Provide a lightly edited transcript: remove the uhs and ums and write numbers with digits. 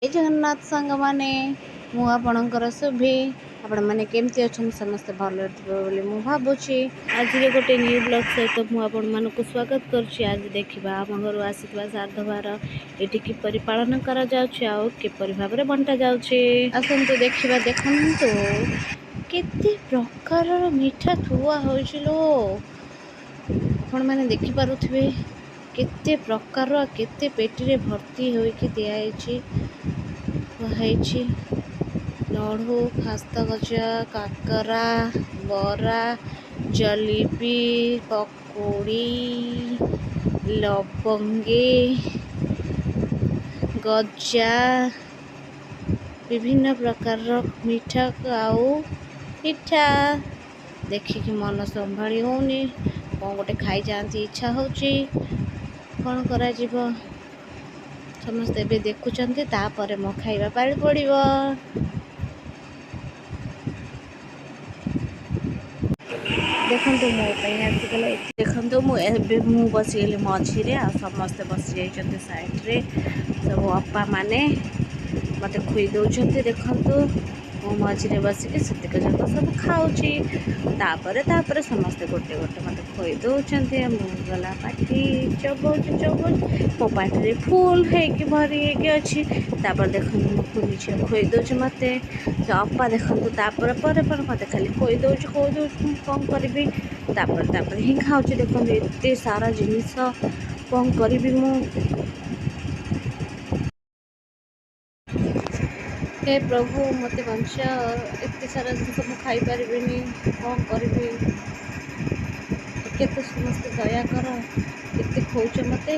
ଜୟ ଜଗନ୍ନାଥ ସାଙ୍ଗମାନେ, ମୁଁ ଆପଣଙ୍କର ସୁଭି। ଆପଣମାନେ କେମିତି ଅଛନ୍ତି? ସମସ୍ତେ ଭଲରେ ଥିବେ ବୋଲି ମୁଁ ଭାବୁଛି। ଆଜିର ଗୋଟେ ନ୍ୟୁ ବ୍ଲଗ୍ ସହିତ ମୁଁ ଆପଣମାନଙ୍କୁ ସ୍ୱାଗତ କରୁଛି। ଆଜି ଦେଖିବା ଆମ ଘରୁ ଆସିଥିବା ଶ୍ରାଦ୍ଧବାର ଏଠି କିପରି ପାଳନ କରାଯାଉଛି ଆଉ କିପରି ଭାବରେ ବଣ୍ଟା ଯାଉଛି। ଆସନ୍ତୁ ଦେଖିବା। ଦେଖନ୍ତୁ କେତେ ପ୍ରକାରର ମିଠା ଥୁଆ ହୋଇଛି ଲୋ। ଆପଣମାନେ ଦେଖିପାରୁଥିବେ କେତେ ପ୍ରକାରର, କେତେ ପେଟିରେ ଭର୍ତ୍ତି ହୋଇକି ଦିଆହେଇଛି, ହେଇଛି। ଲଡ଼ୁ, ଖାସ୍ତା ଗଜା, କାକରା, ବରା, ଜଲିପି, ପକୁଡ଼ି, ଲବଙ୍ଗୀ, ଗଜା, ବିଭିନ୍ନ ପ୍ରକାରର ମିଠା ଆଉ ପିଠା ଦେଖିକି ମନ ସମ୍ଭାଳି ହେଉନି। କ'ଣ ଗୋଟେ ଖାଇଯାଆନ୍ତି ଇଚ୍ଛା ହେଉଛି। କ'ଣ କରାଯିବ? ସମସ୍ତେ ଏବେ ଦେଖୁଛନ୍ତି, ତାପରେ ମୋ ଖାଇବା ପାଳି ପଡ଼ିବ। ଦେଖନ୍ତୁ, ମୋ ପାଇଁ ଆସିଗଲା। ଦେଖନ୍ତୁ, ମୁଁ ଏବେ ମୁଁ ବସିଗଲି ମଝିରେ ଆଉ ସମସ୍ତେ ବସିଯାଇଛନ୍ତି ସାଇଡ଼୍ରେ। ସବୁ ଅପାମାନେ ମୋତେ ଖୁଇ ଦେଉଛନ୍ତି। ଦେଖନ୍ତୁ, ମୁଁ ମଝିରେ ବସିକି ସେତିକ ଯାକ ସବୁ ଖାଉଛି। ତାପରେ ତାପରେ ସମସ୍ତେ ଗୋଟେ ଗୋଟେ ମୋତେ ଖୁଇ ଦେଉଛନ୍ତି। ମୁଁ ଗଲା ପାଟି ଚବଉଛି ଚବଉଛି, ମୋ ପାଟିରେ ଫୁଲ୍ ହେଇକି ଭରି ହେଇକି ଅଛି। ତାପରେ ଦେଖନ୍ତୁ, ମୋ କୁନି ଝିଅ ଖୁଇ ଦେଉଛି ମୋତେ। ସେ ଅପା ଦେଖନ୍ତୁ, ତାପରେ ପରେ ପରେ ମୋତେ ଖାଲି ଖୁଇ ଦେଉଛି, ଖୁଇ ଦେଉଛି। ମୁଁ କ'ଣ କରିବି? ତାପରେ ତାପରେ ହିଁ ଖାଉଛି। ଦେଖନ୍ତୁ, ଏତେ ସାରା ଜିନିଷ, କ'ଣ କରିବି ମୁଁ? ହେ ପ୍ରଭୁ, ମୋତେ ବଞ୍ଚାଅ। ଏତେ ସାରା ଜିନିଷ ମୁଁ ଖାଇପାରିବିନି। କ'ଣ କରିବି? ଟିକେ ତ ସମସ୍ତେ ଦୟା କର। କେତେ ଖୋଉଛ ମୋତେ।